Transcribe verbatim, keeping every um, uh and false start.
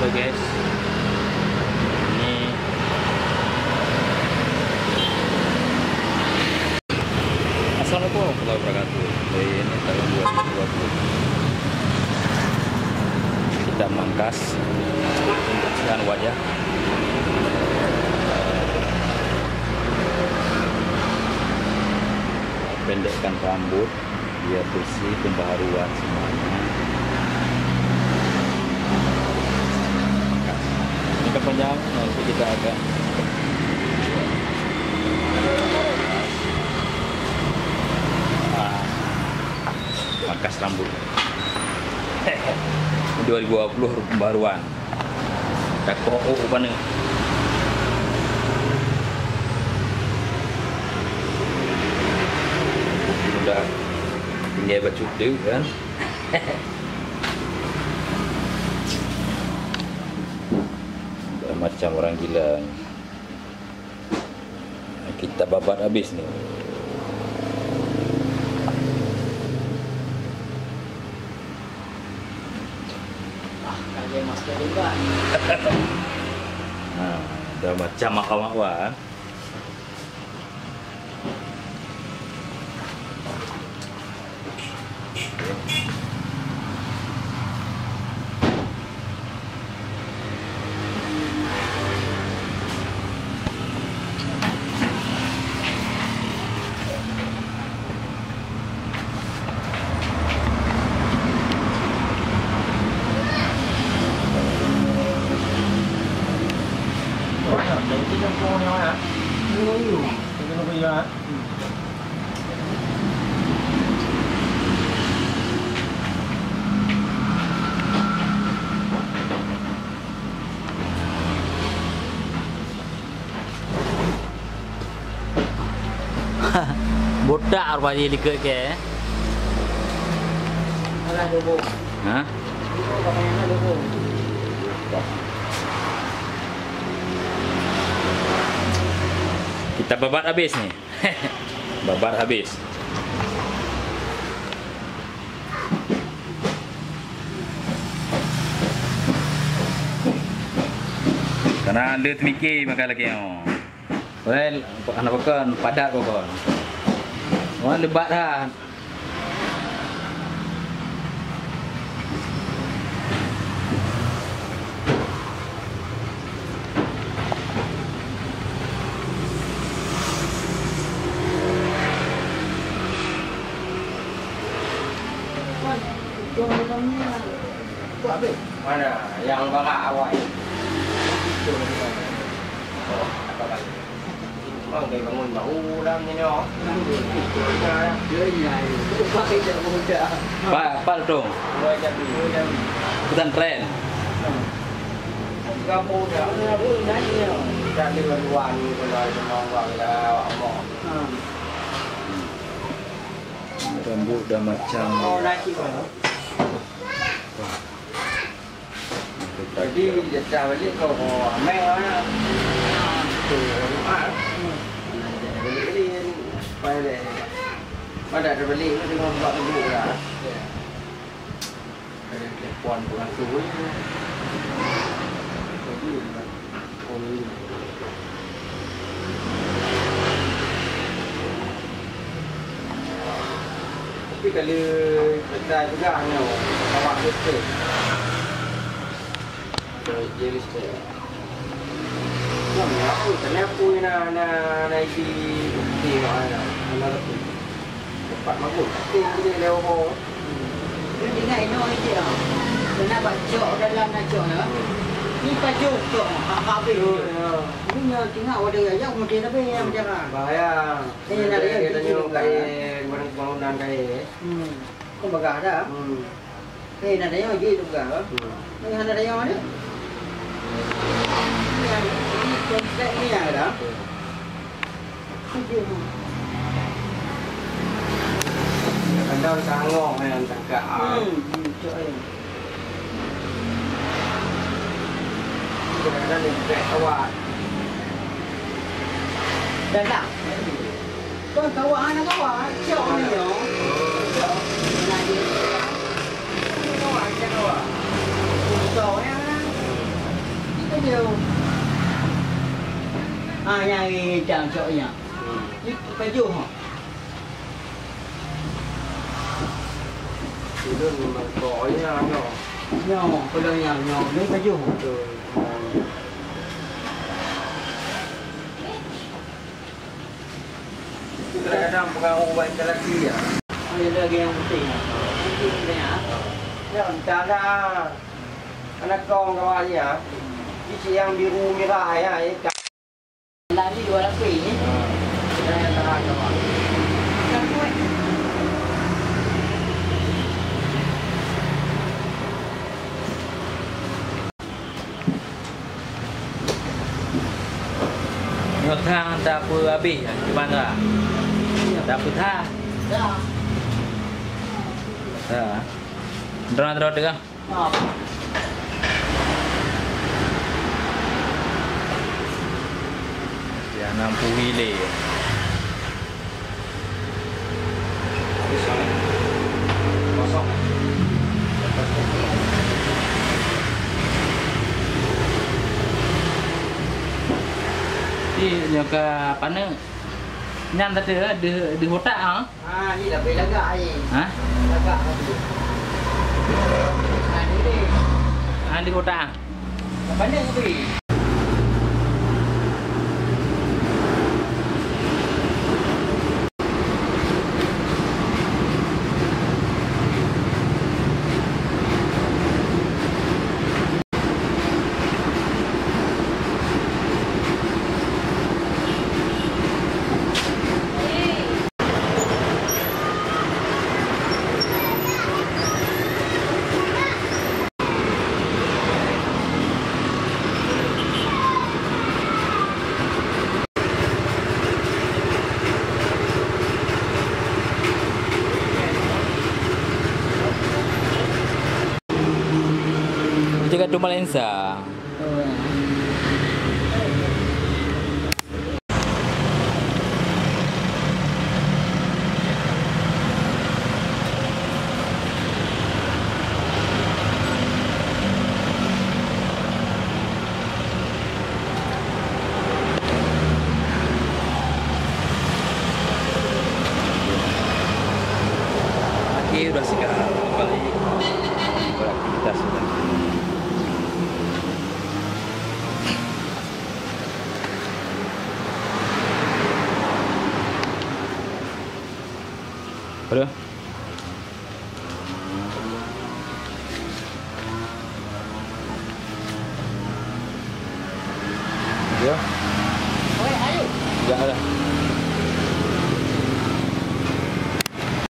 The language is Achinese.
Halo guys. Ini Assalamualaikum warahmatullahi wabarakatuh. Hari ini tahun dua ribu dua puluh. Kita mangkas pembersihan wajah. Pendekkan rambut, biar bersih, pembaharuan semuanya. Mangkas. Ini kepanjang, nanti kita akan, ah, mangkas rambut. Dua ribu dua puluh pembaharuan. Takok oh paneuk. Udah tinggai bacut deuk kan. Macam orang gila ni. Kita babat habis ni. Ha, dah macam mak-mak wah. Botak rupanya likot ke. Ha? Kita babat habis ni. Babat habis. Karena le teumiké makai lagèe nyoe. Weh, aneuk pakon, padat pakon. Wah, lebat that. Mana yang barak awai? Memang dari bangun baru dah ni, oh. Pa, pa tu. Pesantren. Kampung dah. Dah di luar ni, kalau semua orang dah amok. Rambut dah macam. Oh, dah cik. Jadi, jatah balik kau, kau amai mana? Tu, rumah. Balik-balik, balik. Pada terbalik tu dengan buat lembut lah. Ada telepon pengasuh je. Jadi, oh, ni. Tapi kalau kita juga nyoe, awak betul. Jadi, jadi, jadi. Nyoe, aku, kenapa na, na, na isi bukti, na, na, na, na, tempat mabuk. Tapi, dia lewat. Ingat inoe ijak. Kena bak cok dalam na cok na. Ni pajoh cok, ha, habéh. Oh, ya. Ni nyoe tingak wadah ayam mungkin habéh ya, macam mana? Bahaya. Eh, nak dia kita gitu nyoe juga. Kain, barang bangunan kain. Hmm. Kau bagah dah. Hmm. Eh, nak dia gitu juga. Hmm. Ni hana dia ni. Yang ini kontrak ni ada. Kadang tangong yang tangkap. Hmm, hmm, cok, eh. Kadang-kadang dia bek awak. Dah lah. Kau kawan anak kawan, cok ni, yo. Cok. Nah, dia. Kawan, cok kawan. Cok, ya. Ah, nyang hitam cok nyan. Hmm. Ni pajoh, ha? Ulôn memang kok nyan, nyoe. Nyoe, kalau nyan, nyoe. Ni pajoh. Betul. Kadang-kadang pengaruh ubat interaksi ya. Oh, ya, lagi yang penting. Penting sebenarnya. Ya, entahlah. Anak kong kawan ya. Isi yang biru merah ya. Lagi dua lapis ni. Nyoe thang tapeuhabéh, cuman lah. Tapeuthah. Dah. Droe-droe teuh. Ya, enam puluh ile. Ih, nyoe ka paneuk. Nyan tadi, eh, di, di otak, ah. Ah, ni dah boleh lagak ni. Hah? Lagak tadi. Ah, ni, ni. Ah, di otak, ah. Apa ni, Bri? Jaga tu Malaysia. Oke, udah sekarang balik beraktivitas sudah. Aduh. Ya. Dah lah.